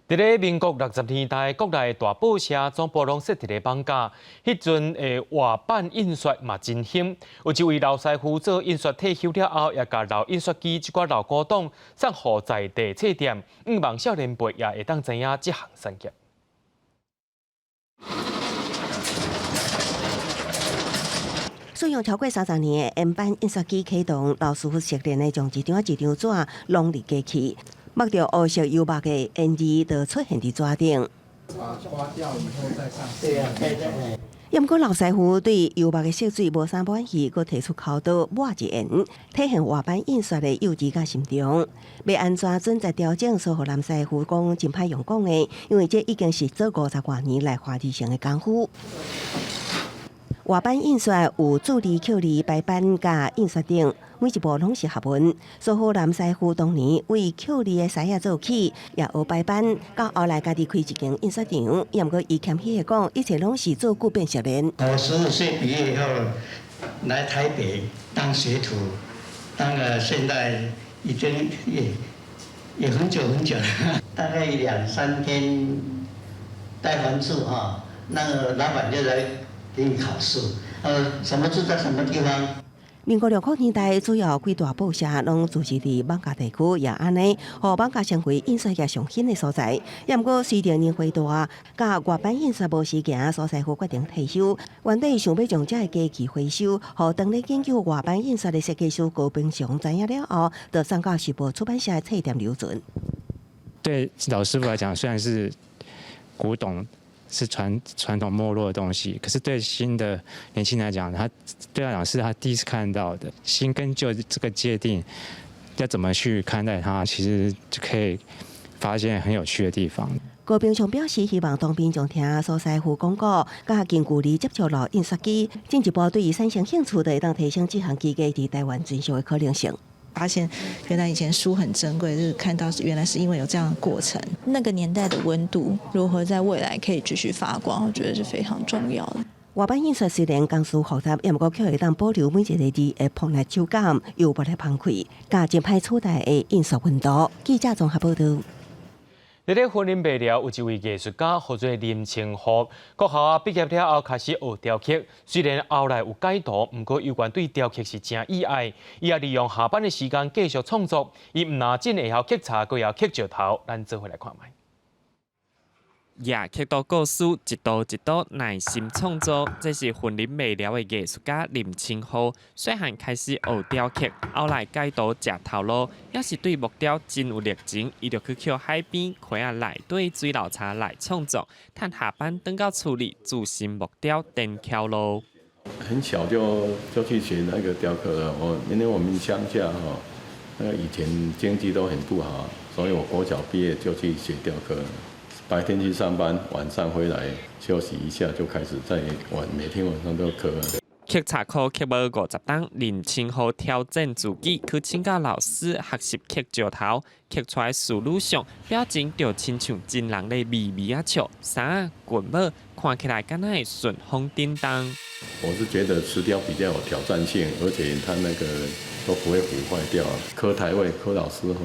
佇咧民國60年代，國內大報社總部攏設佇咧艋舺，彼陣的活版印刷嘛真興。有一位老師傅做印刷退休了後，也共老印刷機這寡老古董送予在地冊店，向望少年輩也會當知影這項產業。使用超過30年的鉛版印刷機啟動，老師傅熟練的將一張一張紙攏佇機器。墨著烏色油墨的煙字就出現佇紙頂。毋過老師傅對油墨的色水無啥滿意，閣提出剾刀抹一遍，體現活版印刷的幼稚佮慎重。欲按怎準再調整，蘇荷南師傅講真歹用講的，因為這已經是做50外年來華而成的功夫。活版印刷有鑄字、刻字、排版佮印刷等，每一步攏是學問。蘇荷南師傅當年為刻字的師仔做起，也學排版，到後來家己開一間印刷廠。毋過伊謙虛的講，一切攏是做久變熟練。我15歲畢業以後來台北當學徒，當了現在已經也很久很久了，大概兩三天帶完字哈，那個老闆就來給你考試，什麼字在什麼地方？民國60年代，主要幾大報社攏駐設佇艋舺地區，也按呢，予艋舺成為印刷業上興的所在。也毋過隨著年歲大，佮活版印刷無時行，蘇師傅決定退休。原底想欲將這个機器回收，予當咧研究活版印刷的設計師高平祥知影了後，就送到時報出版社冊店留存。對老師傅來講，雖然是古董。是傳統沒落的東西，可是對新的年輕人來講，他對他來講是他第一次看到的新跟舊這個界定，要怎麼去看待它，其實就可以發現很有趣的地方。高平祥表示，希望當民眾聽蘇師傅講過，佮近距離接觸老印刷機，進一步對伊產生興趣，就會當提升這項機藝佇台灣存續的可能性。發現原來以前書很珍貴，就是看到原來是因為有這樣的過程。那個年代的溫度如何在未來可以繼續發光，我覺得是非常重要的。活版印刷雖然工序複雜，毋過卻會當保留每一個字的鋒利手感，又無咧芳開，佮真歹取代的印刷溫度。記者綜合報導。佇咧雲林麥寮有一位藝術家，號做林清和。國校啊畢業了後開始學雕刻，雖然後來有改圖，毋過猶原對雕刻是誠意愛。伊也利用下班的時間繼續創作。伊毋但僅會曉刻柴，閣會曉刻石頭。咱做伙來看覓。也刻刀故事，一刀一刀耐心創作，這是雲林麥寮的藝術家林清和。細漢開始學雕刻，後來改圖食頭路，也是對木雕真有熱情。伊就去抾海邊溪仔內底水流柴來創作，趁下班轉到厝裡自新木雕電橋路。很小就去學那個雕刻了。我因為我們鄉下哈，那個以前經濟都很不好，所以我國小畢業就去學雕刻。白天去上班，晚上回來休息一下，就開始在晚，每天晚上都刻。刻柴箍刻無50冬，林清和挑戰自己去請教老師學習刻石頭，刻出來仕女像，表情就親像真人咧微微仔笑，衫仔裙帽看起來敢若會順風振動。我是覺得石雕比較有挑戰性，而且它那個都不會腐壞掉。柯台位柯老師吼。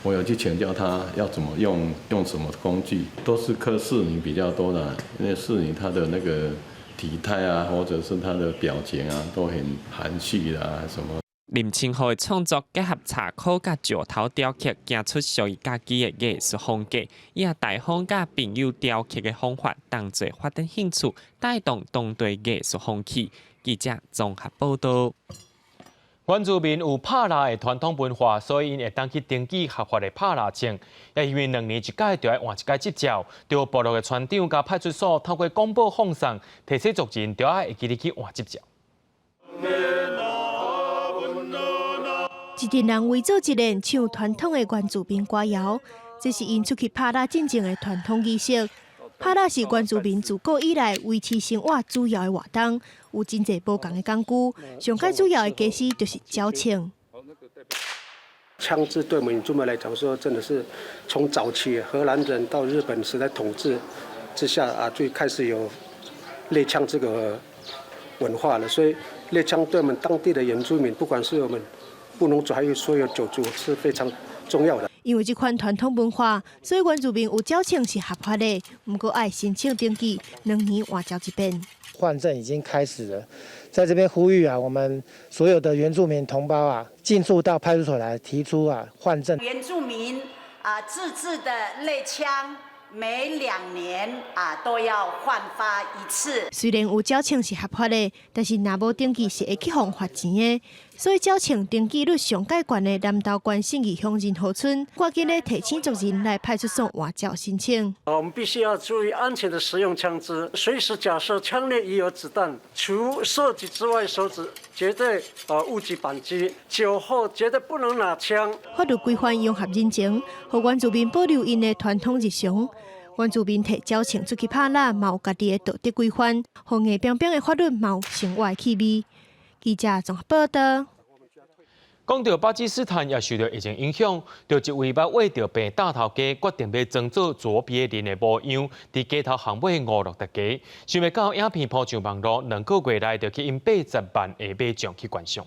我有去請教他要怎麼用，用什麼工具，都是刻仕女比較多的，因為仕女她的那個體態啊，或者是她的表情啊，都很含蓄啦，什麼。林清和的創作結合柴箍佮石頭雕刻，行出屬於家己的藝術風格。伊也大方佮朋友雕刻的方法，當做發展興趣，帶動當地藝術風氣。記者綜合報導。原住民有拍獵的傳統文化，所以𪜶會當去登記合法的拍獵證。也因為2年一擺就愛換一擺執照，著部落的村長佮派出所透過廣播放送，提醒族人著愛會記得去換執照。一陣人圍做一連唱傳統的原住民歌謠，這是𪜶出去拍獵進前的傳統儀式。拍獵是原住民自古以來維持生活主要的活動，有真濟無仝的工具。上蓋主要的家私就是鳥槍。槍支對我們原住民來講，說真的是從早期荷蘭人到日本時代統治之下啊，最開始有獵槍這個文化了。所以獵槍對我們當地的原住民，不管是我們布農族還有所有九族，是非常重要的。因為這款傳統文化，所以原住民有鳥槍是合法的，毋過愛申請登記，2年換照一遍。換證已經開始了，在這邊呼籲啊，我們所有的原住民同胞啊，盡速到派出所來提出啊換證。原住民啊自製的獵槍，每2年啊都要換發一次。雖然有鳥槍是合法的，但是若無登記是會去予罰錢的。所以鳥槍登記率上蓋懸的南投縣信義鄉仁和村，趕緊咧提醒族人來派出所換照申請。我們必須要注意安全的使用槍支，隨時假設槍內已有子彈，除射擊之外，手指絕對啊勿擊扳機。酒後絕對不能拿槍。法律規範融合人情，予原住民保留𪜶的傳統日常。原住民提鳥槍出去拍獵，嘛有家己的道德規範，予硬邦邦的法律嘛有生活的氣味。記者綜合報道。講到巴基斯坦也受到疫情影響，就一位捌患著病大頭家決定欲裝做卓別林的模樣，佇街頭巷尾娛樂大家。想袂到影片鋪上網路，2個月內就吸引80萬的馬眾去觀賞。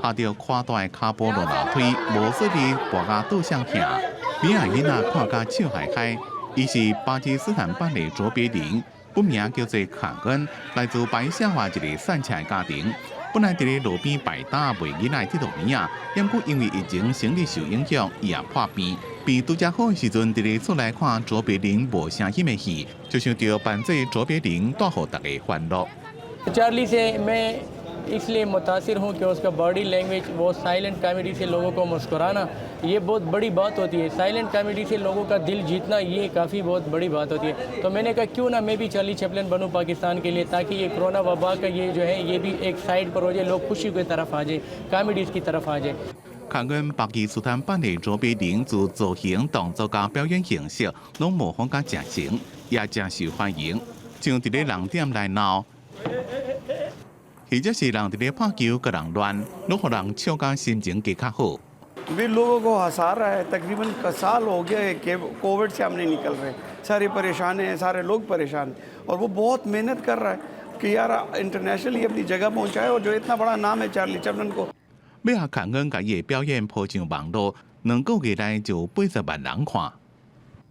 下著寬大的跤步落樓梯，無說哩跋甲倒向行，比亞囡仔看甲笑嗨嗨。伊是巴基斯坦版的卓別林，本名叫做卡恩，來自白沙瓦一个散赤的家庭。本來佇咧路邊擺檔賣囡仔鐵路邊仔，毋過因為疫情生意受影響，伊也破病。病拄才好的時陣，佇咧厝內看卓別林無聲音的戲，就想著扮做卓別林，帶予大家歡樂。 चार्ली से मैं इसलिए मुतासिर हूँ कि उसका body language, वो silent comedy से लोगों को मुस्कुराना, ये बहुत बड़ी बात होती है। साइलेंट कॉमेडी से लोगों का दिल जीतना, ये काफ़ी बहुत बड़ी बात होती है। तो मैंने कहा, क्यों ना मैं भी चार्ली चैपलिन बनूँ पाकिस्तान के लिए, ताकि ये कोरोना वबा का ये जो है, ये भी एक साइड पर हो जाए, लोग खुशी की तरफ आ जाए, कॉमेडीज़ की तरफ आ जाए। 看阮巴基斯坦版的卓別林，自造型、動作佮表演形式，攏模仿甲誠像，也誠受歡迎。像佇咧人店來鬧，或者是人佇咧拍球共人亂，攏予人笑甲心情加較好。 भी लोगों को हंसा रहा है। तकरीबन साल हो गया है कि कोविड से हम नहीं निकल रहे, सारे परेशान हैं, सारे लोग परेशान हैं और वो बहुत मेहनत कर रहा है कि यार, इंटरनेशनली अपनी जगह पहुंचाए और जो इतना बड़ा नाम है चार्ली चैपलिन को。尾仔看阮共伊的表演鋪上網路，2個月內就有80萬人看。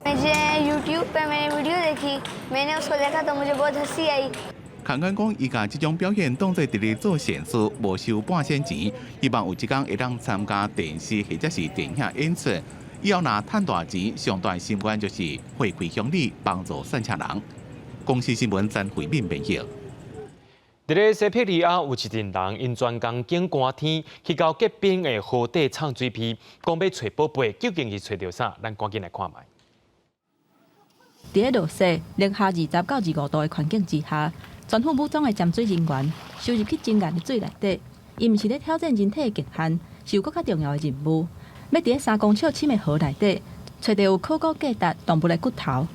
मुझे YouTube पे मैंने वीडियो देखी, मैंने उसको देखा तो मुझे बहुत हंसी आई。看阮講，伊共這種表演當做佇咧做善事，無收半仙錢，希望有一工會當參加電視或者是電影演出。以後若趁大錢，上大心願就是回饋鄉里，幫助散赤人。公視新聞曾慧敏編譯。佇咧西伯利亞有一陣人，𪜶專工揀寒天去到結冰的河底藏水皮，講欲揣寶貝，究竟是揣著啥？咱趕緊來看覓。佇咧落雪零下20到25度的環境之下，全副武裝的潛水人員收入去真硬的水內底，𪜶毋是咧挑戰人體的極限，是有閣較重要的任務，欲佇咧3公尺深的河內底，揣著有考古價值動物的骨頭。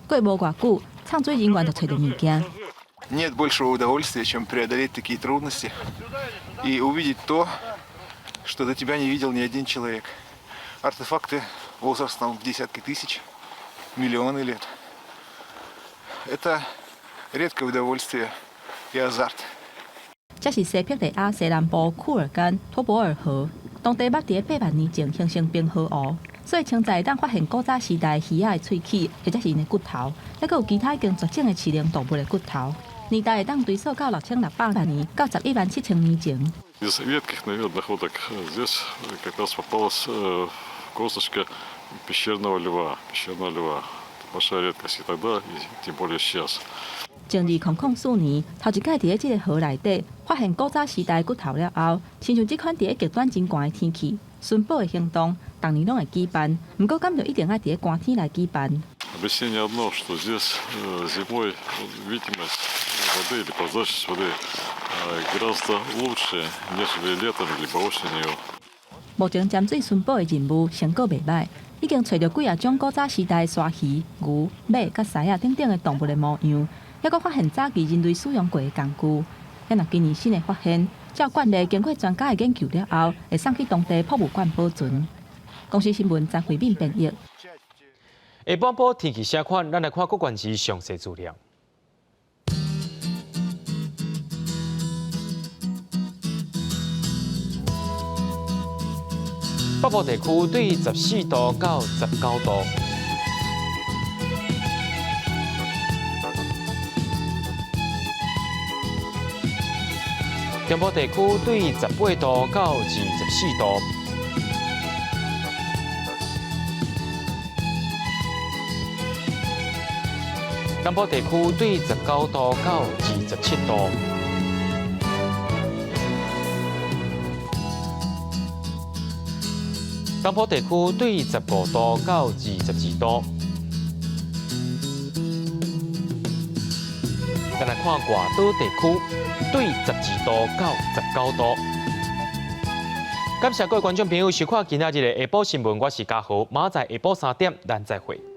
過無偌久，藏水人員就揣著物件。 Нет большего удовольствия, чем преодолеть такие трудности и увидеть то, что до тебя не видел ни один человек. Артефакты возрастом в десятки тысяч, миллионы лет. Это редкое удовольствие и азарт. 這是西伯利亞西南部庫爾干托博爾河，當地捌佇咧8萬年前形成冰河湖，所以清在會當發現古早時代魚仔的喙齒或者是𪜶的骨頭，猶閣有其他已經絕種的雌龍動物的骨頭。年代會當追溯到6600萬年到11萬7000年前。 Из редких, наверное, находок здесь как раз попалась косточка пещерного льва. Пещерного льва. Это большая редкость и тогда, и тем более сейчас. 從2004年，頭一擺佇咧這个河內底發現古早時代骨頭了後，親像這款佇咧極端真寒的天氣，尋寶的行動，逐年攏會舉辦。毋過，敢就一定愛佇咧寒天來舉辦？ Объяснение одно, что здесь зимой видимость воды или прозрачность воды гораздо лучше, нежели летом либо осенью. 目前潛水尋寶的任務成果袂䆀，已經揣著幾仔種古早時代鯊魚、牛、馬佮獅仔等等的動物的模樣，猶閣發現早期人類使用過的工具。啊若今年新的發現，照慣例經過專家的研究了後，會送去當地博物館保存。公視新聞曾慧敏編譯。下半晡天氣啥款？咱來看各縣市詳細資料。北部地區對14度到19度。中部地區對18度到24度。南部地區對19度到27度。東部地區對15度到22度。再來看外島地區，對12度到19度。感謝各位觀眾朋友收看今仔日的下晡新聞，我是嘉豪，明仔載下晡3點，咱再會。